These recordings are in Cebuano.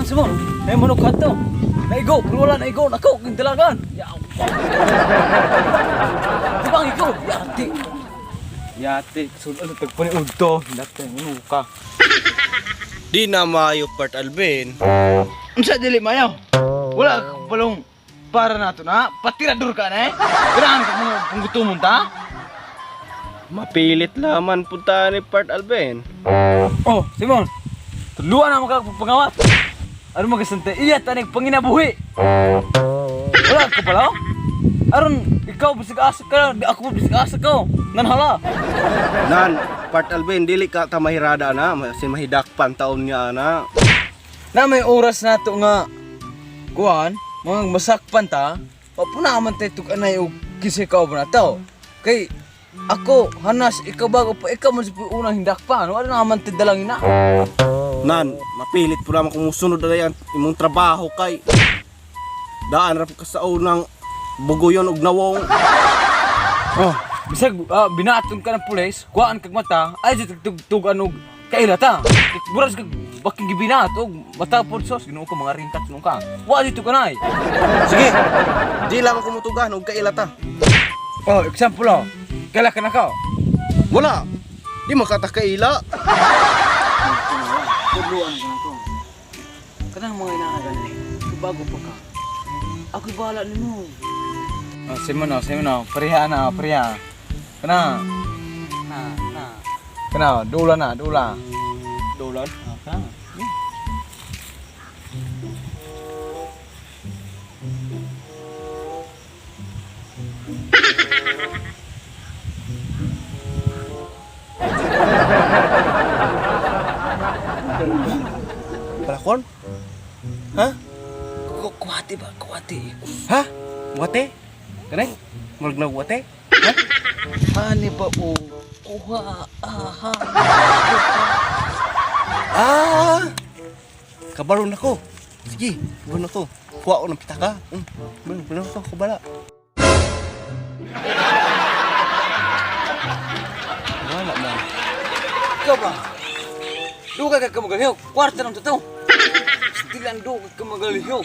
Simon. Ay manok kadto. Naigo, pero wala naigo nako king dalagan. Ya. Di ba ang igo? Yati. Yati, sulod tagpon ni udto. Dati mo ka. Di na maayo, Part Alvin. Unsa dili mayo? Wala ka palong para nato na. Patirador ka na eh. Ganahan ka mga panggutumon ta? Mapilit laman punta ni Part Alvin. Oh, Simon. Tuluan na makapagpangawat. Aron magasante iya tanig panginabuhi. Wala ka pala? Oh? Aron ikaw bisag asa ka, di ako bisag asa ka. Nanhala. Nan, Part Alvin, dili ka ta mahirada na. Sin mahidakpan taon niya na. Na may oras na to nga kuan, mga masakpan ta. Papuna man tayo tug anay og kisay ka na to. Kay ako hanas ikaw bago pa ikaw man sa unang hindakpan. Wala na man tayo dalang ina. Nan, mapilit po naman kung musunod na yan imong trabaho kay daan ra po ka sa unang bugoyon og nawong. Oh, bisag binaton ka ng pulis, kuhaan kag mata, ay di tug ano kaila ta. Buras kag baking gibinat og mata pod sos Ginoo ko mga ringkat nung ka. Wa dito kanay. Sige, di lang ako mutugan og kaila ta. Oh, example oh. Kaila ka na ka. Wala. Di makata kaila. Tudluan ko na ko. Kanang mga inaagan eh. Bago pa ka. Ako bahala nimo. Oh, Simon oh, Simon oh. Pareha na, pareha. Kana. Na, na. Kana, dula na, dula. Dolan. Oh, kana. Palakon? Ha? Kuwati ba? Kuwati. Ha? Wate? Kanay? Murag na wate? Ha? Ani ba o? Kuha, aha. Ah! Kabaron ako. Sige, kabaron ako. Kuha ko ng pitaka. Kabaron ako, kabala. Wala na. Ikaw ba? Dugay ka kamagalihok. Kwarta ng totoo. Stilan dugay ka magalihok.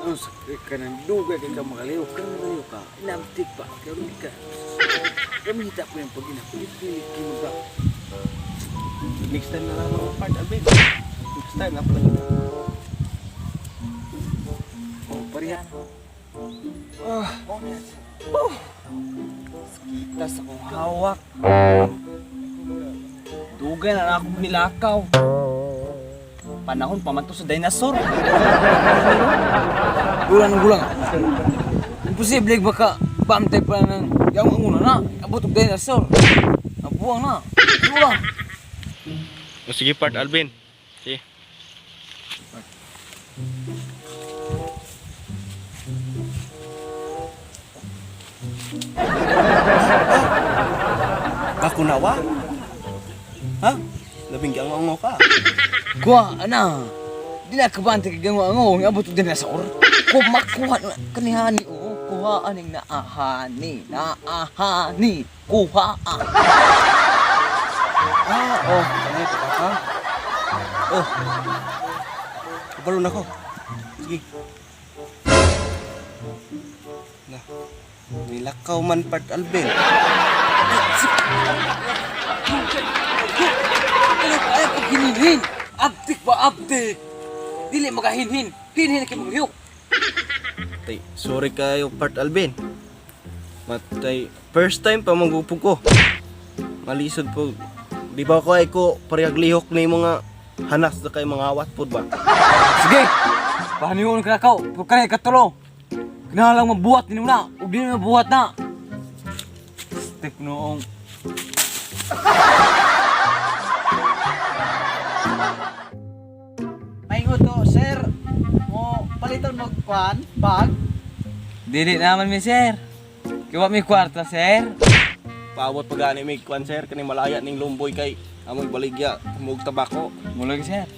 Ano sa ka ng dugay ka magalihok. Kang magalihok ka. Inamtik pa. Karoon ka. Kamita ko yung pag-ina. Pilit-pilit kimo ba? Next time na lang mga part, Alvin. Next time na pala kita. Oh, parihan. Ah. Oh. Sakita sa kong hawak. Dugay na na akong nilakaw. Panahon pa man to sa dinosaur. Gulang ng gulang. Imposible baka bantay pa ng yang ang una na. Abot og dinosaur. Ang buwang na. Gulang. O sige, part, Alvin. Sige. Kakunawa? Ha? Labing giango ka. Kuha, ana. Di na kabante kay gango ango, ang abot og dinosaur. Ko makuha na kanihani o kuha aning naahani, naahani, kuha. Ah, oh, kanay ka. Oh. Kabalon ako. Sige. Na. Nilakaw man part Alvin. Ay, ay, pag hininhin. Abtik ba, abtik? Dili makahinhin. Hinhin kay maglihok. Tay, sorry kayo part Alvin. Matay, first time pa magupog ko. Malisod po. Di ba ko ay ko parehag lihok ni mga hanas na kay mga awat pod ba? Sige. Pahanihon ka na kao. Pero kanay katulo. Kinahalang mabuhat ni na. Ug di na mabuhat na. Step noong. Maingon to, sir. Mo paliton mo kwan, bag. Dili naman mi sir. Kiwa mi kwarta sir. Paabot pa gani may kwan sir kani malaya ning lumboy kay amoy baligya mug tabako. Mulag sir.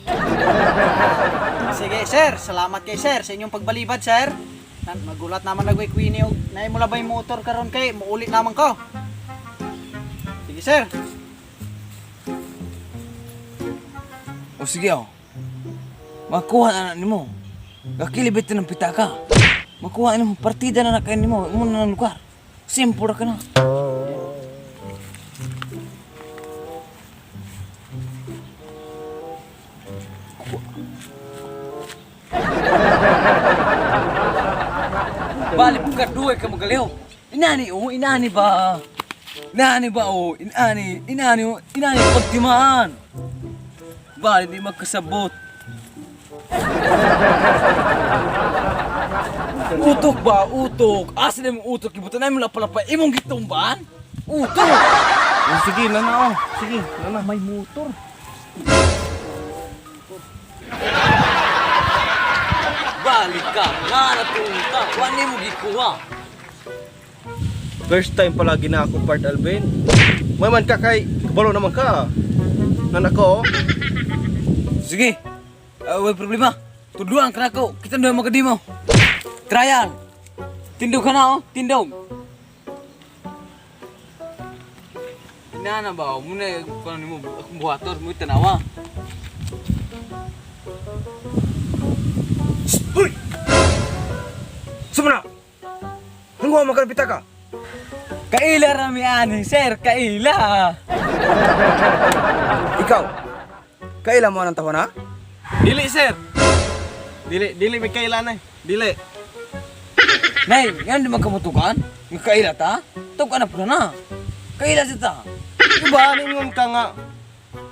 Sige, sir. Salamat kay sir sa inyong pagbalibad, sir. Magulat naman nagway Queenie og naay mo labay motor karon kay muuli naman ko. Sige, sir. O sige oh. Makuha na na nimo. Gakilibit ng pitaka. Makuha nimo partida na na kay nimo, imo na ng lugar. Simple ra ka na. Bali ka duwe ka magaliw. Inani oh, inani ba? Inani ba oh, inani, inani oh, inani pagtimaan. Bali di magkasabot. Utok ba, utok. Asa na imong utok, ibutan na imong lapalapa, imong gitumban? Utok! Oh, sige, nana oh. Sige, nana. May motor. Balik ka, nga na tunta, wala mo gikuha. First time palagi na ako part Alvin. May man ka kay kabalo naman ka. Nana ko oh. Sige, way problema. Tuduan ka na ko, kita na magadimo. Trial. Tindog ka na oh, tindog. Inana ba, oh, muna kung ano mo, akong buhator, mo tanawa. Hoy! Sumuna! Hanggang makalpita ka! Kaila rami ani, sir, kaila. Ikaw, kaila mo ang tawa na? Dili sir. Dili, dili may kailan eh. Dili. Nay, yan di magkamutukan? Nga kaila ta? Tug ka na pala na. Kaila si ta. Diba ningon ka nga.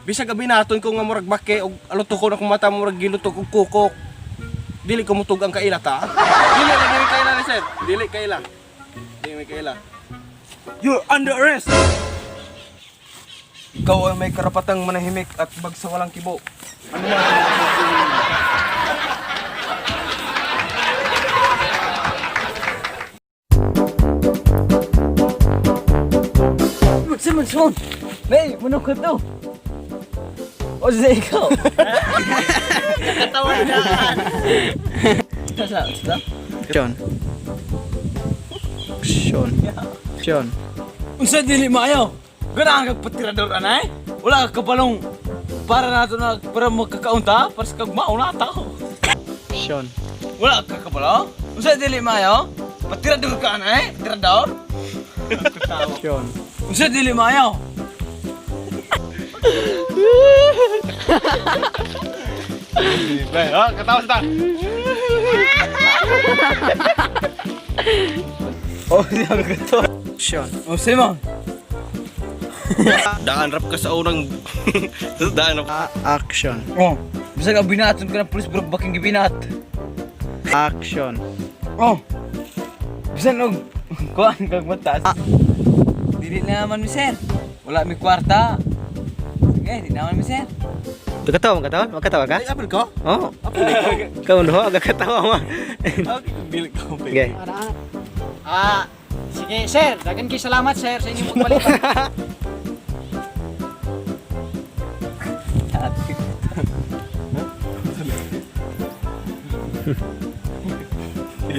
Bisag gabi naton ko nga murag bake og aluto ko na kung mata murag giluto og kukok. Dili ko mutug ang kaila ta. Dili lagi may kaila ni sir. Dili kaila. Dili may kaila. You're under arrest! Ikaw ay may karapatang manahimik at magsawalang kibo. Ano man ang sasabihin mo? Simon, Simon. Nay, manok ka to. O sa ikaw. Katawa na. Sa, sa. Action. Action. Action. Unsa dili maayo? Ganahan kag patirador anay? Wala ka kabalong para nato na para magkakaunta para sa kagmao na ta. Action. Wala ka kabalo? Unsa dili maayo? Patirador ka anay? Patirador? Action. Unsa dili maayo? Oh, katawa ta. Oh, di ako kato. Action. Oh, Simon. Daan rap ka sa unang daan rap. Action. Oh, bisag ang binaton ka ng pulis bro, baking gibinat. Action. Oh. Bisan og kuan kag mataas. Dili na naman mi sir. Wala mi kwarta. Sige, di naman mi sir. Katawa, katawa, makatawa ka? Ay, apil ko? Oo. Ikaw no, katawa mo. Okay, dili ko. Okay. Ah, sige sir, dagan kay salamat sir sa inyong pagbalibad.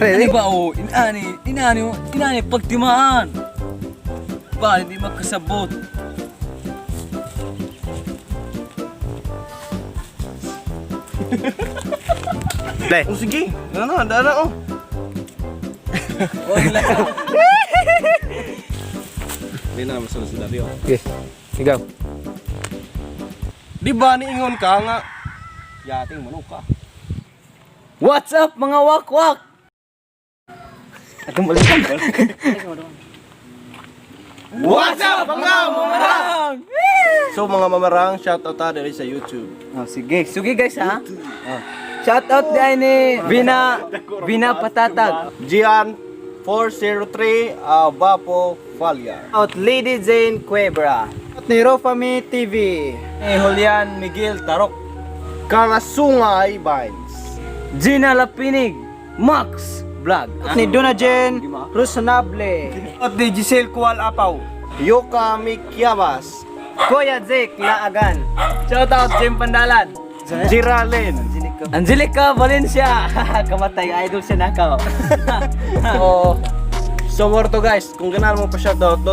Ano ba oh, inani, inani, oh, inani pagtimaan. Ba hindi magkasabot. Play. Oh, sige. Nana, daan na oh. Wala. Hindi na masunod si Dario. Okay. Ikaw. Di ba niingon ka nga? Yating manok ka. What's up mga wakwak? Atong balikan. What's up mga Mamarang! So mga mamarang, shout out ta diri sa YouTube. Oh, sige, sige guys ha. Oh. Shout out din ni Bina Bina Patatag. Gian 403 Vapo Falia. Out Lady Jane Cuebra. At ni Rofami TV. Ni Julian Miguel Tarok. Kalasungay Vines. Gina Lapinig, Max Vlog. At ni Dona Jen Rosanable. At ni Giselle Kual Apaw. Yoka Mikiabas. Kuya Jake Laagan. Shout out Jim Pandalan. Giralin. Angelica Valencia. Kamatay idol siya nakaw. Oh. So more to guys, kung ganahan mo pa shoutout,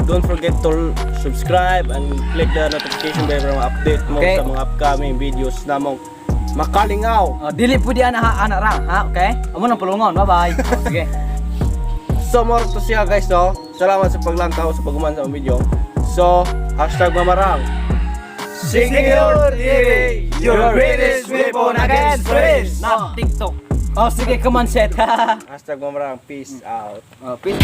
don't forget to subscribe and click the notification bell para ma-update mo Okay. sa mga upcoming videos namong Makalingaw. Oh, dili pwede ana ha, ana ra, ha? Okay? Amo nang pulungon. Bye-bye. Oh, sige. So, mao to siya, guys, no? Salamat sa paglantaw, sa paghuman sa among video. So, #Mamarang. Secure TV, your greatest weapon against risk. Not TikTok. Oh, sige, come on, set. #Mamarang. Peace out. Oh, peace.